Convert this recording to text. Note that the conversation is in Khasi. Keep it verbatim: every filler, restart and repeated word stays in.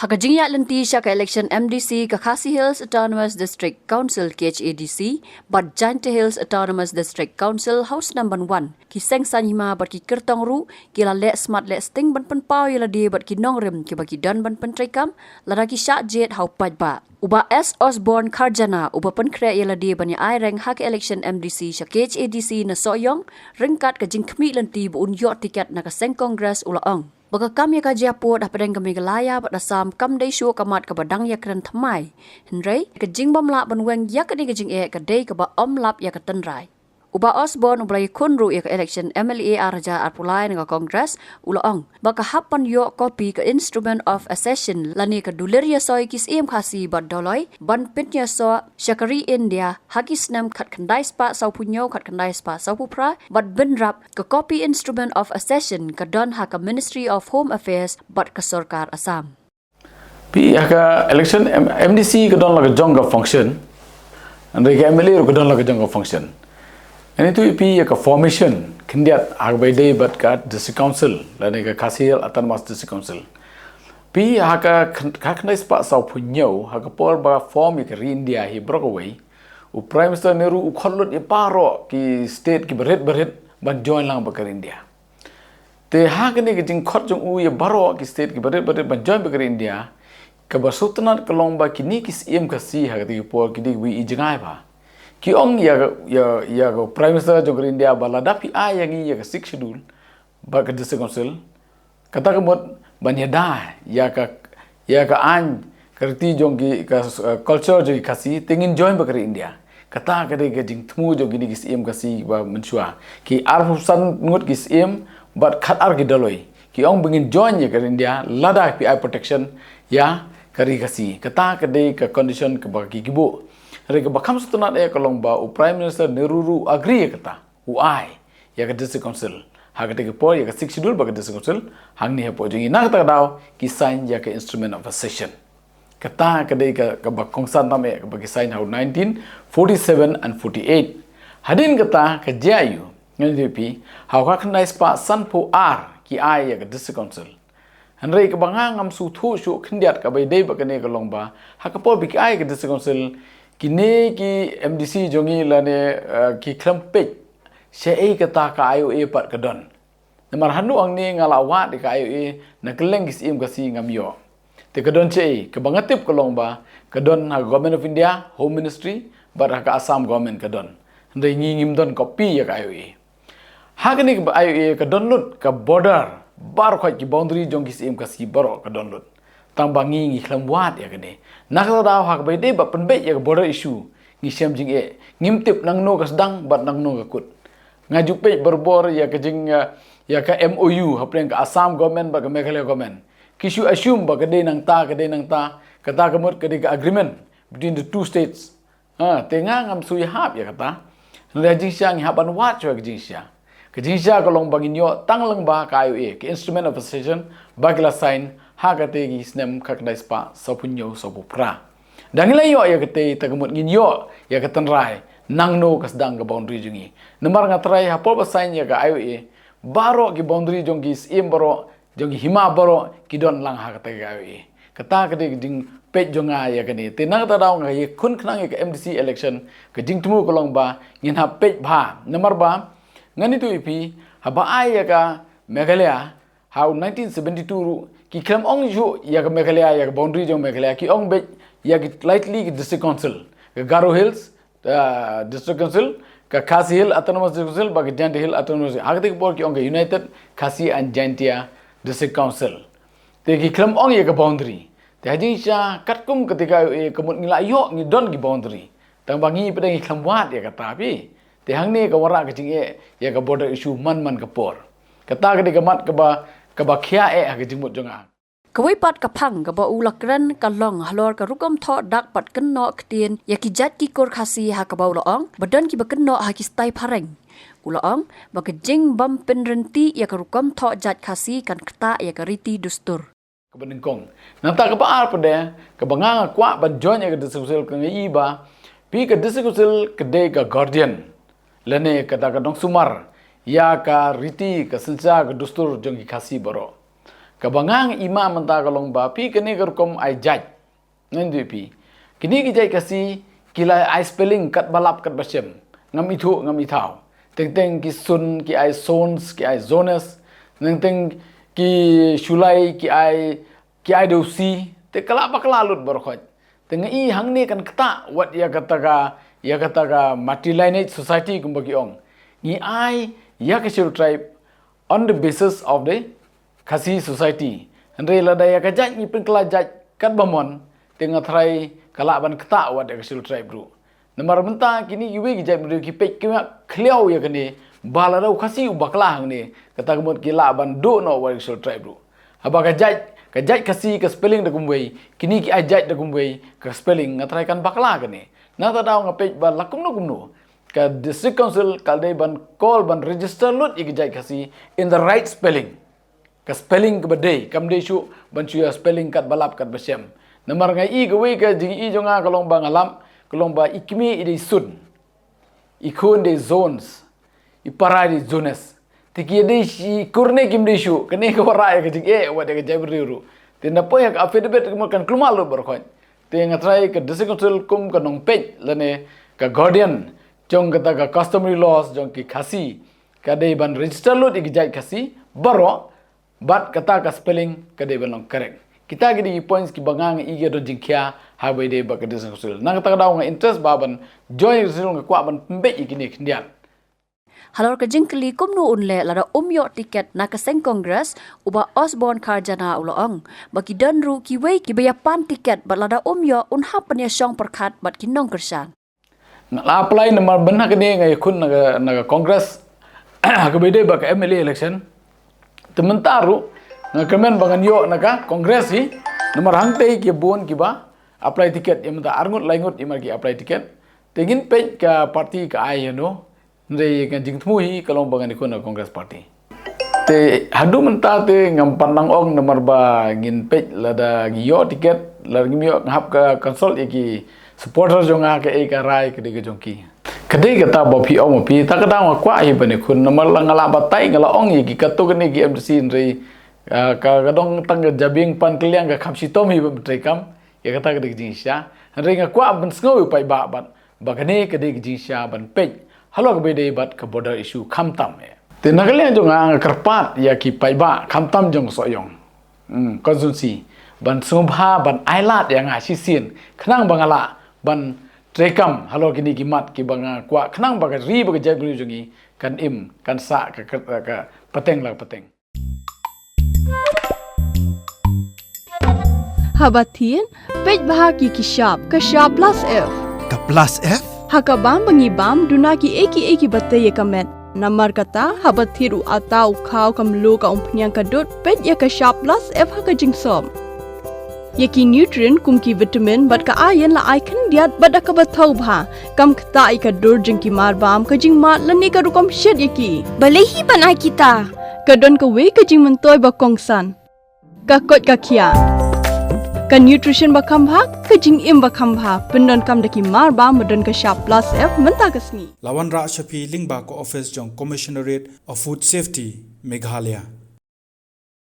Ka jingïaid lynti sha ka election M D C ka Khasi Hills Autonomous District Council, K H A D C, bad Jaintia Hills Autonomous District Council ha u snem ban wan, ki seng saiñ hima bad ki kyrtong ruh ki la leh smat leh sting ban pynpaw ïa lade bad ki nongrim kiba ki don ban pyntreikam lada ki shah jied ha u paidbah. U Bah S Osborne Kharjana, uba pynkhreh ïa lade ban ïa aireng ha ka election M D C sha K H A D C na Sohiong ryngkat ka jingkhmih lynti ba un ïoh tiket na ka seng Congress, u la ong ba ka kam ïa ka jia pud hapdeng ka Meghalaya bad Assam kam dei shuh ka mat kaba dang ïakren thymmai. Hynrei ka jingbym lah ban weng ïa kane ka jingeh ka dei kaba ym lap ïa ka tynrai. U Bah Osborne, uba la ïakhun ruh ïa ka election M L A ar hajar arphew lai na ka Congress, u la ong ba ka hap ban ïoh kopi ka Instrument of Accession lane ka dulir ïasoi ki syiem Khasi bad Doloi ban pynïasoh sha ka ri India ha ki snem khatkhyndai spah sawphew hynñiew khatkhyndai spah sawphew phra bad bynrap ka kopi Instrument of Accession ka don ha ka Ministry of Home Affairs bad ka sorkar Assam. Phi, ha ka election M-, M D C ka don la ka jong ka function. Hynrei ka M L A ruh ka don la ka jong ka function. Ngan ïathuh ïa phi ïa ka formation khyndiat ha kaba ïadei bad ka District Council lane ka Khasi Hills Autonomous District Council. Phi, ha ka khyn-, khatkhyndai spah sawphew hynñiew, ha ka por ba form ïa ka ri India hi baroh kawei, u Prime Minister Nehru u khot lut ïa baroh ki state kiba rit barit ban join lang bad ka ri India. Te ha kane ka jingkhot jong u ïa baroh ki state kiba rit barit ban join bad ka ri India, kaba sngewtynnat ka long ba kine ki syiem Khasi ha kata ka por ki dei kiba ïohi jngai bha. Ki ong ïa ka, ïa, ïa ka Prime Minister jong ka ri India ba lada phi ai ïa ngi ïa ka Sixth Schedule bad ka District Council, kata ka mut ban ïada ïa ka, ïa ka aiñ, ka riti jong ki, ka, eh, culture jong ki Khasi, te ngin join bad ka ri India. Kata ka dei ka jingthmu jong kine ki syiem Khasi ba mynshuwa. Ki arphew san ngut ki syiem bad khatar ki Doloi ki ong ba ngin join ïa ka ri India lada phi ai protection ïa ka ri Khasi. Kata ka dei ka condition kaba ki, ki buh. Hynrei kaba kham sngewtynnat eh ka long ba u Prime Minister Nehru ruh u agree ïa kata. U ai ïa ka District Council ha kata ka por, ïa ka Sixth Schedule bad ka District Council hangne hapoh jong ngi. Na kata ka daw ki sign ïa ka Instrument of Accession. Kata ka dei ka, kaba kongsan tam eh kaba ki sign ha u nineteen forty-seven and forty-eight. Hadien kata ka jia aiu? Ngan ïathuh ïa phi, ha u khatkhyndai spah sanphew ar ki ai ïa ka District Council. Hynrei kaba nga ngam sngewthuh shuh khyndiat kaba ïadei bad kane ka long ba ha ka por ba ki ai ka District Council, kine ki M D C jong ngi lane, eh, ki khlem peit shaei kata ka I O A pat ka don. Namar hynrei hangne nga la wad ïa ka I O A na kylleng ki syiem Khasi ngam ïoh. Te ka don shaei? Kaba nga tip ka long ba ka don ha Government of India, Home Ministry, bad ha ka Assam Government ka don. Hynrei ngi ngim don copy ïa ka I O A. Ha kane ka I O A ka don lut ka border, baroh khoit ki boundary jong ki syiem Khasi baroh ka don lut. Tang ba ngi ngi khlem wad ïa kane. Na kata ka daw ha kaba ïadei bad pynbeit ïa ka border issue ngi shem jingeh. Ngim tip nangno ka sdang bad nangno ka kut. Nga ju peit barabor ïa ka jing, eh, ïa ka M O U hapdeng ka Assam Government bad ka Meghalaya Government. Ki shu assume ba ka dei nangta, ka dei nangta, kata ka mut ka dei ka agreement between the two states. Ha, te nga ngam shu ïahap ïa kata. Hynrei ha jingshisha ngi hap ban wad shuwa ka jingshisha. Ka jingshisha ka long ba ngin ïoh tang lyngba ka I O A, ka Instrument of Accession, ba ki la sign ha kata ki snem khatkhyndai spah sawphew hynñiew sawphew phra. Da ngi la ïoh ïa kata, te ka mut ngin ïoh ïa ka tynrai nangno ka sdang ka boundary jong ngi. Namar nga tharai ha por ba sign ïa ka I O A, baroh ki boundary jong ki syiem baroh, jong ki hima baroh ki don lang ha kata ka I O A. Kata ka dei ka jingpeit jong nga ïa kane. Te na kata ka daw nga ïakhun khnang ïa ka M D C election, ka jingthmu ka long ba ngin hap peit bha. Namar ba ngan ïathuh ïa phi, haba ai ïa ka Meghalaya ha u nineteen seventy-two ruh, ki khlem ong shuh ïa ka Meghalaya, ïa ka boundary jong Meghalaya, ki ong beit ïa ki lai tylli ki District Council, ka Garo Hills, ah, District Council, ka Khasi Hills Autonomous District Council, bad ka Jaintia Hills Autonomous District. Ha kata ka por ki ong ka United Khasi and Jaintia District Council. Te ki khlem ong ïa ka boundary. Te ha jingshisha katkum kata ka I O A ka mut ngi la ïoh, ngi don ki boundary. Tang ba ngi pat ngi khlem wad ïa kata phi. Te hangne ka wanrah ka jingeh ïa ka border issue man man ka por. Kata ka dei ka mat kaba, kaba khia eh ha ka jingmut jong nga. Kawei pat ka phang kaba u la kren ka long halor ka rukom thoh dak bad kynnoh ktien ïa ki jait ki kur Khasi, ha kaba u la ong ba don kiba kynnoh ha ki stai phareng. U la ong ba ka jingbym pynryntih ïa ka rukom thoh jait Khasi kan ktah ïa ka riti dustur. Kaba nyngkong. Nangta kaba ar pat de, kaba nga nga kwah ban join ïa ka District Council ka nga i ba, phi, ka District Council ka dei ka guardian lane kata ka nongsumar ïa ka riti, ka synshar, ka dustur jong ki Khasi baroh. Kaba nga nga i ma mynta ka long ba phi kane ka rukom ai jait. Ngan duh phi. Kine ki jait Khasi ki la ai spelling kat ba lap kat ba shem. Ngam ithuh ngam ithaw. Teng teng ki sun ki ai sons ki ai zones. Teng teng ki shulai ki ai ki ai deusi. Te ka la bakla lut baroh khoit. Te nga i hangne kan ktah wat ïa kata ka ïa kata ka matrilineage society kumba ki ong. Ngi ai ïa ka Scheduled Tribe on the basis of the Khasi society. Hynrei lada ïa ka jait ngi pynkylla jait kat ba mon te nga tharai ka lah ban ktah wat ïa ka Scheduled Tribe ruh. Namar mynta kine kiwei ki jaitbynriew ki peit ki ïa khliaw ïa kane ba lada u Khasi u bakla hangne kata ka mut ki lah ban duh noh wat ïa ka Scheduled Tribe ruh. Haba ka jait ka jait Khasi ka spelling da kumwei kine ki ai jait da kumwei ka spelling nga tharai kan bakla kane. Nangta daw nga peit ba la kumno kumno ka District Council ka dei ban call ban register lut ïa ka jait Khasi in the right spelling. Ka spelling kaba dei kam dei shuh ban shu ïa spelling kat ba lap kat ba shem. Namar nga i kawei ka jingi jong nga ka long ba nga lap ka long ba i kmie i dei sun, i khun dei zones, i para dei zones. Te ki dei shi kur ne kim dei shuh kane ka wara ïa ka jingeh wat ïa ka jaitbynriew ruh. Te na poi ïa ka affidavit ka mut kan kulmar lut baroh khoit. Te nga tharai ka District Council kum ka nongpeit lane ka guardian jong kata ka customary laws jong ki Khasi ka dei ban register lut ïa ki jait Khasi baroh bad kata ka spelling ka dei ban long correct. Kita ki dei ki points kiba nga nga i ka don jingkhia ha ba i dei bad ka District Council. Nangta ka daw nga interest ba ban join ka District Council nga kwah ban pynbeit ïa kine khyndiat. Halor ka jingkylli kumno un leh lada um ïoh tiket na ka seng Congress, u Bah Osborne Kharjana u la ong ba ki don ruh kiwei kiba ïa pan tiket bad lada um ïoh un hap pynïashong pyrkhat bad ki nongkyrshan. Nga la apply namar ban ha kane nga ïakhun na ka, na ka Congress ha kaba i dei bad ka M L A election. Te mynta ruh nga kyrmen ba ngan ïoh na ka Congress hi namar hangtei ki bun kiba apply tiket ïa mynta arngut laingut ïa mar ki apply tiket. Te ngin peit ka party ka ai ïa no. Hynrei ka jingthmu hi ka long ba ngan ïakhun na ka Congress party. Te haduh mynta te ngam pat nang ong namar ba ngin peit lada ngi ïoh tiket lada ngim ïoh nga hap ka consult ïa ki supporter jong nga kaei ka rai ka dei ka jong ki. Ka dei kata ba phi ong ma phi ta ka daw nga kwah hi ban ïakhun namar la nga la batai nga la ong ïa ki katto katne ki M D C hynrei ka ka dong tang ka jabieng pan kylliang ka kham shitom hi ban treikam ïa kata ka dei ka jingshisha. Hynrei nga kwah ban sngew ïa u paidbah bad ba kane ka dei ka jingshisha ban peit halor kaba i dei bad ka border issue khamtam. Te na ka liang jong nga nga kyrpad ïa ki paidbah khamtam jong Sohiong constituency ban sngewbha ban ailad ïa nga shisien khnang ba nga lah ban treikam halor kine ki mat kiba nga kwah khnang ba ka ri bad ka jaitbynriew jong ngi kan im kan sah ka, ka, ka pateng la ka pateng. Haba thied, peit bha ki ki shap, ka shap plus F. Ka plus F? Ha ka bam ba ngi bam, duna ki ei ki ei kiba tei ïa ka met. Namar kata, haba thied u atta u khaw ka mluh ka umphniang ka dud, peit ïa ka shap plus F ha ka jingsop. Ïa ki nutrient kum ki vitamin bad ka iron la ai khyndiat bad da kaba thaw bha. Kam ktah ïa ka dur jong ki marbam ka jingmad lane ka rukom shet ïa ki. Balei hi ban ai kita? Ka don kawei ka jingmyntoi ba kongsan. Ka koit ka khiah. Ka nutrition ba kham bha, ka jingim ba kham bha. Pyndonkam da ki marbam ba don ka shap plus F mynta ka sngi. La wanrah sha phi lyngba ka office jong Commissionerate of Food Safety, Meghalaya.